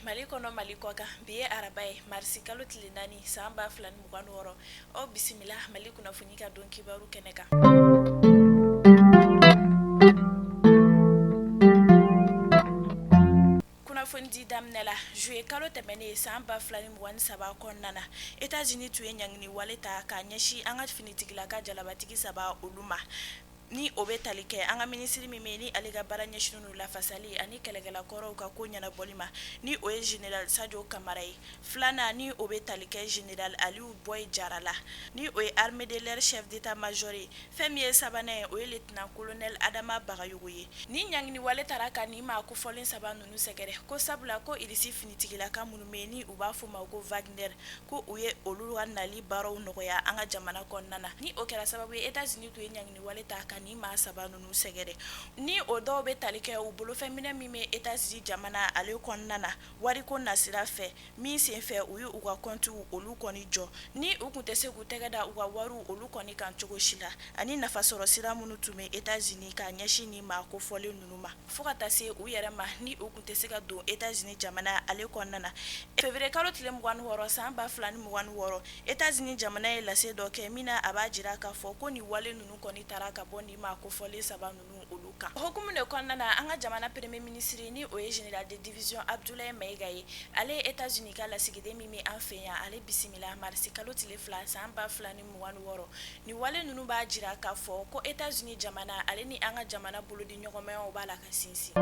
Mali kɔnɔ, Mali kɔ kan. Bi ye araba ye, marisi kalo tile 4, san 2026. Aw bisimila Mali kunnafoni ka don kibaru kɛnɛ kan. Kunnafoni di daminɛ la, juillet kalo tɛmɛnen san 2023 kɔnɔna na, Etats-Unis tun ye ɲangini wale ta k'a ɲɛsin an ka finitigilaka jalabatigi saba olu ma. Ni o bɛ tali kɛ an ka minisiri min bɛ ni ale ka baara ɲɛsinnen don lafasali ani kɛlɛkɛlakɔrɔw ka ko ɲɛnabɔli ma, ni o ye général Sadio Kamara ye. Filanan, ni o bɛ tali kɛ général Aliou Boy Jara la, ni o ye armée de l'air chef d'état-major ye. Fɛn min ye sabanan ye, o ye lieutenant colonel Adama Bagayogo ye. Ni ɲangini wale taara ka nin maa kofɔlen saba ninnu sɛgɛrɛ, ko sabula ko Irisi finitigilaka minnu bɛ yen ni u b'a fɔ ma ko Wagner, ko u ye olu ka nali baaraw nɔgɔya an ka jamana kɔnɔna na. Ni o kɛra sababu ye Etats-Unis tun ye ɲangini wale ta ka nin maa saba ninnu sɛgɛrɛ. Ni o dɔw bɛ tali kɛ u bolofɛnminɛ min bɛ Etats-Unis jamana ale kɔnɔna na wariko nasira fɛ, min senfɛ u ye u ka kɔntiw olu kɔni jɔ, ni u tun tɛ se k'u tɛgɛ da u ka wariw olu kɔni kan cogo si la, ani nafasɔrɔ sira minnu tun bɛ Etats-Unis ka ɲɛsin nin maa kofɔlen ninnu ma, fo ka taa se u yɛrɛ ma, ni u tun tɛ se ka don Etats-Unis jamana ale kɔnɔna na. Février kalo tile 26 san 2026, Etats-Unis jamana ye lase dɔ kɛ min na a b'a jira k'a fɔ ko nin wale ninnu kɔni taara ka bɔ nin maa kofɔlen saba ninnu olu kan. O hukumu de kɔnɔna na, an ka jamana premier ministre ni o ye général de division Abdoulaye Maïga ye, ale ye Etats-Unis ka lasigiden min bɛ an fɛ yan, ale bisimila mars kalo tile 2 san 2026. Nin wale ninnu b'a jira k'a fɔ ko Etats-Unis jamana ale ni an ka jamana bolodiɲɔgɔnmayaw b'a la ka sinsin.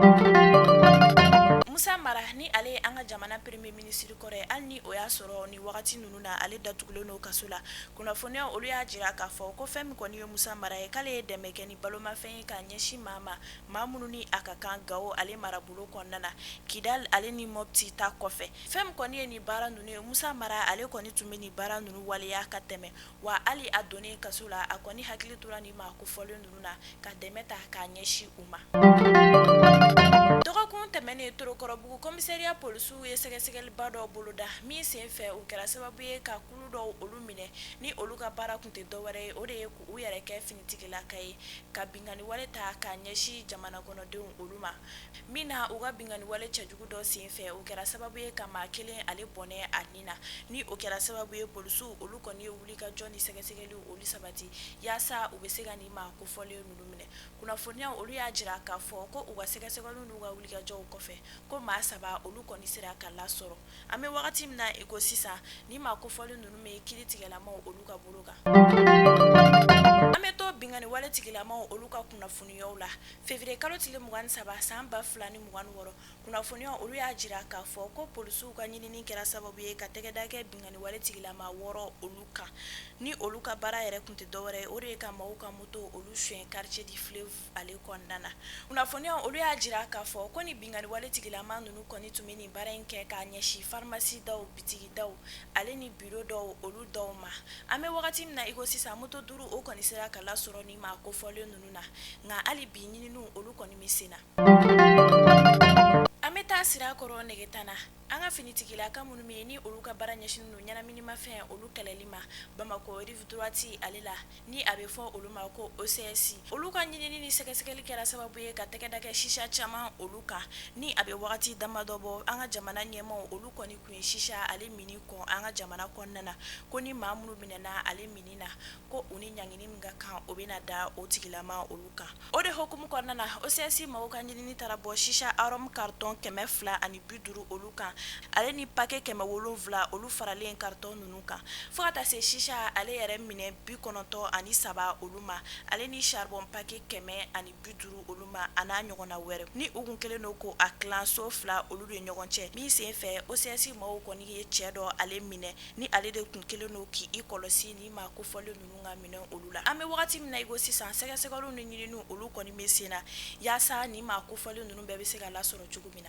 Musa Mara, ni ale ye an ka jamana premier ministre kɔrɔ ye, hali ni o y'a sɔrɔ nin wagati ninnu na ale datugulen don kaso la, kunnafoniyaw olu y'a jira k'a fɔ ko fɛn min kɔni ye Musa Mara ye, k'ale ye dɛmɛ kɛ ni balomafɛn ye k'a ɲɛsin maa ma, maa minnu ni a ka kan Gawo ale marabolo kɔnɔna na, Kidal ale ni Mopti ta kɔfɛ. Fɛn min kɔni ye nin baara ninnu ye, Musa Mara ale kɔni tun bɛ nin baara ninnu waleya ka tɛmɛ, wa hali a donnen kaso la, a kɔni hakili tora nin maa kofɔlen ninnu na ka dɛmɛ ta k'a ɲɛsin u ma. Dɔgɔkun tɛmɛnen, Torokɔrɔbugu commissariat polisiw ye sɛgɛsɛgɛliba dɔ boloda min senfɛ u kɛra sababu ye ka kulu dɔw olu minɛ, ni olu ka baara tun tɛ dɔwɛrɛ ye, o de ye k'u yɛrɛ kɛ finitigilaka ye ka binkanni wale ta k'a ɲɛsin jamana kɔnɔdenw olu ma, min na u ka binkanni wale cɛjugu dɔ senfɛ u kɛra sababu ye ka maa kelen ale bɔnɛ a ni na, ni o kɛra sababu ye polisiw olu kɔni ye wulikajɔ ni sɛgɛsɛgɛliw olu sabati yaasa u bɛ se ka nin maa kofɔlen ninnu minɛ. Kunnafoniyaw olu y'a jira k'a fɔ ko u ka sɛgɛsɛgɛliw n'u ka wulikajɔw kɔfɛ, ko maa saba olu kɔni sera ka lasɔrɔ. An bɛ wagati min na i ko sisan, nin maa kofɔlen ninnu bɛ kiiritigɛlamaw olu ka bolo kan. An bɛ to binkanni wale tigilamaw olu ka kunnafoniyaw la. Février kalo tile 23 san 2026, kunnafoniyaw olu y'a jira k'a fɔ ko polisiw ka ɲinini kɛra sababu ye ka tɛgɛda kɛ binkanni wale tigilama wɔɔrɔ olu kan, ni olu ka baara yɛrɛ tun tɛ dɔwɛrɛ ye, o de ye ka maaw ka moto olu sonya quartier du fleuve ale kɔnɔna na. Kunnafoniyaw olu y'a jira k'a fɔ ko ni binkanni wale tigilama ninnu kɔni tun bɛ nin baara in kɛ k'a ɲɛsin pharmacie daw, bitigi daw ale ni bureau dɔw olu dɔw ma. An bɛ wagati min na i ko sisan, moto duuru o kɔni sera ka lasɔrɔ nin maa kofɔlen ninnu na, nka hali bi ɲininiw olu kɔni bɛ sen na. An bɛ taa Sirakɔrɔ Negetana, an ka finitigilaka minnu bɛ yen ni olu ka baara ɲɛsinnen don ɲɛnaminimafɛn olu kɛlɛli ma Bamakɔ rive droite ale la, ni a bɛ fɔ olu ma ko OCS, olu ka ɲinini ni sɛgɛsɛgɛli kɛra sababu ye ka tɛgɛ da kɛ sisa caman olu kan, ni a bɛ wagati damadɔ bɔ. An ka jamana ɲɛmaaw olu kɔni tun ye sisa ale minni kɔn an ka jamana kɔnɔna na, ko ni maa minnu minɛna ale minni na, ko u ni ɲangini min ka kan, o bɛna da o tigilama olu kan. O de hukumu kɔnɔna na, OCS maaw ka ɲinini taara bɔ sisa arôme carton 250 olu kan, ale ni paquet 700 olu faralen carton ninnu kan, fo ka taa se sisa ale yɛrɛ minɛ 93 olu ma, ale ni charbon paquet 150 olu ma, a n'a ɲɔgɔnna wɛrɛ, ni u kun kɛlen don ko a tilan so fila olu de ɲɔgɔn cɛ. Min senfɛ OCS maaw kɔni ye cɛ dɔ ale minɛ, ni ale de tun kɛlen don k'i kɔlɔsi ni maa kofɔlen ninnu ka minɛ olu la. An bɛ wagati min na i ko sisan, sɛgɛsɛgɛliw ni ɲininiw olu kɔni bɛ sen na yaasa ni maa kofɔlen ninnu bɛɛ bɛ se ka lasɔrɔ cogo min na.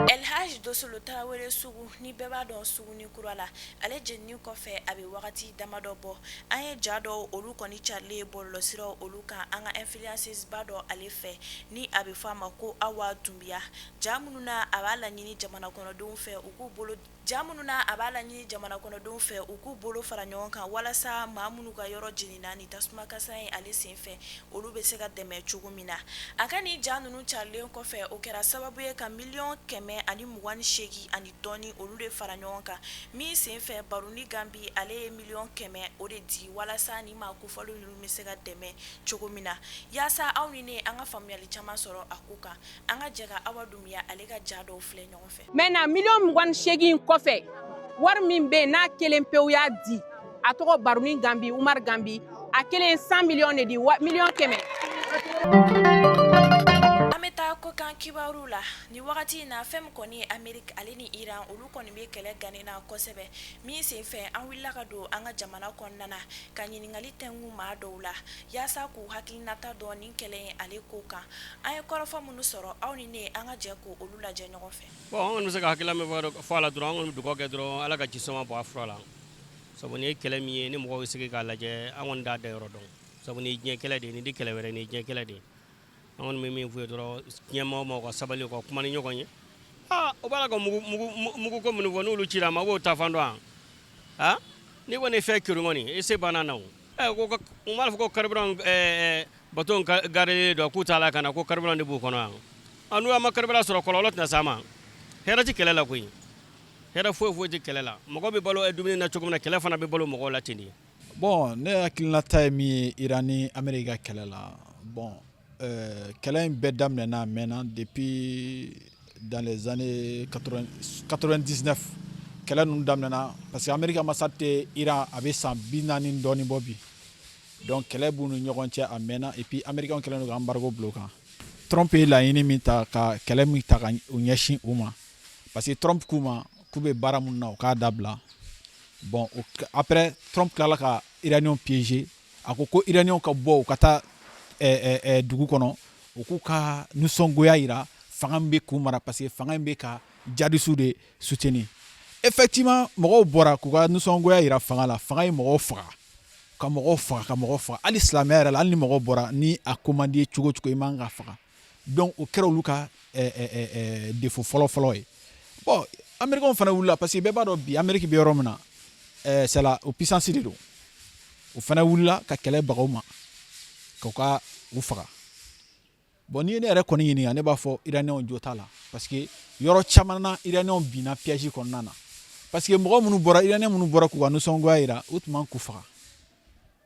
El Hadj Dosolo Tarawele sugu, ni bɛɛ b'a dɔn Suguni Kura la, ale jenini kɔfɛ a bɛ wagati damadɔ bɔ, an ye ja dɔw olu kɔni carilen bɔlɔlɔsiraw olu kan an ka influenceuse ba dɔ ale fɛ, ni a bɛ fɔ a ma ko Awa Dunbiya. Ja minnu na a b'a laɲini jamana kɔnɔdenw fɛ u k'u bolo Ja minnu na a b'a laɲini jamana kɔnɔdenw fɛ u k'u bolo fara ɲɔgɔn kan walasa maa minnu ka yɔrɔ jenina ni tasuma kasa in ale senfɛ, olu bɛ se ka dɛmɛ cogo min na. A ka nin ja ninnu carilen kɔfɛ, o kɛra sababu ye ka miliyɔn 128 ani dɔɔni olu de fara ɲɔgɔn kan, min senfɛ Baruni Gambi ale ye miliyɔn 100 o de di walasa ni maa kofɔlen ninnu bɛ se ka dɛmɛ cogo min na. Yaasa aw ni ne an ka faamuyali caman sɔrɔ a ko kan, an ka jɛ ka Awa Dunbiya ale ka ja dɔw filɛ ɲɔgɔn fɛ. Maintenant, miliyɔn 28 kɔfɛ, wari min bɛ yen n'a kelen pewu y'a di, a tɔgɔ Baruni Gambi, Umar Gambi, a kelen ye 100 miliyɔn de di, miliyɔn 100. An bɛ taa kɔkan kibaru la ni wagati in na. Fɛn min kɔni ye Ameriki ale ni Iran, olu kɔni bɛ kɛlɛ gannen na kosɛbɛ, min senfɛ an wulila ka don an ka jamana kɔnɔna na ka ɲininkali tɛnku maa dɔw la yaasa k'u hakilinata dɔn ni kɛlɛ in ale ko kan. An ye kɔrɔfɔ minnu sɔrɔ, aw ni ne an ka jɛ k' olu lajɛ ɲɔgɔn fɛ. Bon, an kɔni bɛ se ka hakilila min fɔ a la dɔrɔn, an kɔni bɛ dugawu kɛ dɔrɔn, Ala ka ji sama bɔ a fura la, sabu nin ye kɛlɛ min ye, ni mɔgɔw sigi k'a lajɛ, an kɔni t'a da yɔrɔ dɔn, sabu nin ye diɲɛ kɛlɛ de ye, nin tɛ kɛlɛ wɛrɛ, nin ye diɲɛ kɛlɛ de ye. An kɔni bɛ min f'u ye dɔrɔn, diɲɛ maa o maa ka sabali, u ka kuma ni ɲɔgɔn ye. Aa, o b'a la ka mugu mugu ko minnu fɔ, n'olu cira a ma, b'o ta fan dɔn wa? N'i kɔni ye fɛn kiri kɔni, i se banna na o. Ɛ, ko u m'a fɔ ko carburant bateau garelen don, k'u t'a la ka na, ko carburant de b'u kɔnɔ yan. A n'u ma carburant sɔrɔ, kɔlɔlɔ tɛna s'a ma. Hɛrɛ tɛ kɛlɛ la koyi, hɛrɛ foyi foyi tɛ kɛlɛ la. Mɔgɔ bɛ balo dumuni na cogo min na, kɛlɛ fana bɛ balo mɔgɔw la ten de. Bon, ne hakilinata ye min ye Iran ni Amérique ka kɛlɛ la, bon, kɛlɛ in bɛɛ daminɛna a mɛnna, depuis dans les années 99 kɛlɛ ninnu daminɛna, parce que Amérique ambassade tɛ Iran, a bɛ san 40 dɔɔni bɔ bi. Donc kɛlɛ b'u ni ɲɔgɔn cɛ, a mɛnna, et puis américains kɛlen don ka embargo bila o kan. Trump ye laɲini min ta ka kɛlɛ min ta ka u ɲɛsin u ma, parce que Trump k'u ma k'u bɛ baara mun na, u k'a dabila. Bon, après Trump tilala ka Iraniens piéger. A ko ko Iraniens ka bɔ, u ka taa dugu kɔnɔ, u k'u ka nisɔngoya yira fanga min bɛ k'u mara, parce que fanga in bɛ ka djihadistes de soutenir. Effectivement, mɔgɔw bɔra k'u ka nisɔngoya yira fanga la, fanga ye mɔgɔw faga, ka mɔgɔw faga, ka mɔgɔw faga. Hali silamɛya yɛrɛ la, hali ni mɔgɔw bɔra ni a ko man di ye cogo o cogo, i man ka faga. Donc o kɛra olu ka défaut fɔlɔ fɔlɔ ye. Bon, américains fana wulila, parce que bɛɛ b'a dɔn bi Amérique bɛ yɔrɔ min na, c'est la o puissance de don. O fana wulila ka kɛlɛ baga u ma, k'u ka u faga. Bon, n'i ye ne yɛrɛ kɔni ɲininka, ne b'a fɔ Iraniens jo t'a la, parce que yɔrɔ caman na, Iraniens binna piège kɔnɔna na, parce que mɔgɔ minnu bɔra, Iraniens minnu bɔra k'u ka nisɔngoya yira, u tun man k'u faga.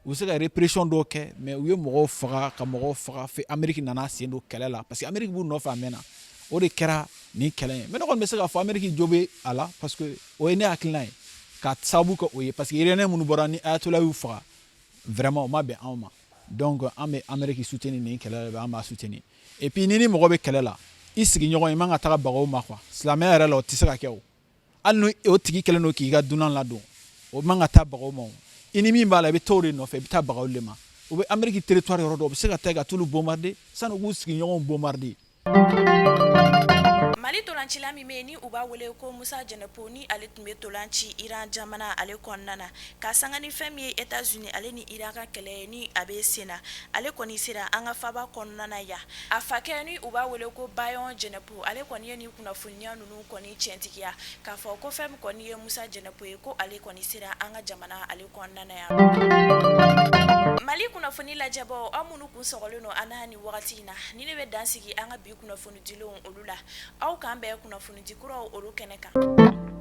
U bɛ se ka répression dɔw kɛ, mais u ye mɔgɔw faga, ka mɔgɔw faga fo Amérique nana sen don kɛlɛ la, parce que Amérique b'u nɔfɛ a mɛnna. O de kɛra nin kɛlɛ ye. Mais ne kɔni bɛ se k'a fɔ Amérique jo bɛ a la, parce que o ye ne hakilina ye, ka sababu kɛ o ye, parce que Iraniens minnu bɔra ni Ayatollah y'u faga, vraiment o ma bɛn anw ma. Donc an bɛ Amérique soutenir nin kɛlɛ la, an b'a soutenir. Et puis ni mɔgɔ bɛ kɛlɛ la, i sigiɲɔgɔn, i man ka taga baga o ma quoi. Silamɛya yɛrɛ la, o tɛ se ka kɛ o. Hali ni o tigi kɛlen don k'i ka dunan ladon, o man ka taa baga o ma. O i ni min b'a la, i bɛ taa o de nɔfɛ, i bɛ taa baga olu de ma. U bɛ Amérique territoire yɔrɔ dɔn, u bɛ se ka taa ka t'olu bombarder sani u k'u sigiɲɔgɔnw bombarder. Mali tolancila min bɛ yen ni u b'a wele ko Musa Jɛnɛpo, ni ale tun bɛ tolan ci Iran jamana ale kɔnɔna na, ka sanga ni fɛn min ye États-Unis ale ni Iran ka kɛlɛ ye ni a bɛ sen na, ale kɔni sera an ka faba kɔnɔna na yan. A fakɛ ni u b'a wele ko Bayɔn Jɛnɛpo, ale kɔni ye ni kunnafoniya ninnu kɔni tiɲɛtigiya k'a fɔ ko fɛn min kɔni ye Musa Jɛnɛpo ye, ko ale kɔni sera an ka jamana ale kɔnɔna na yan. Mali kunnafoni lajɛbɔ, aw minnu kun sɔgɔlen don an na ni wagati in na, ni ne bɛ dan sigi an ka bi kunnafoni dilenw olu la. Aw k'an bɛn kunnafoni di kuraw olu kɛnɛ kan.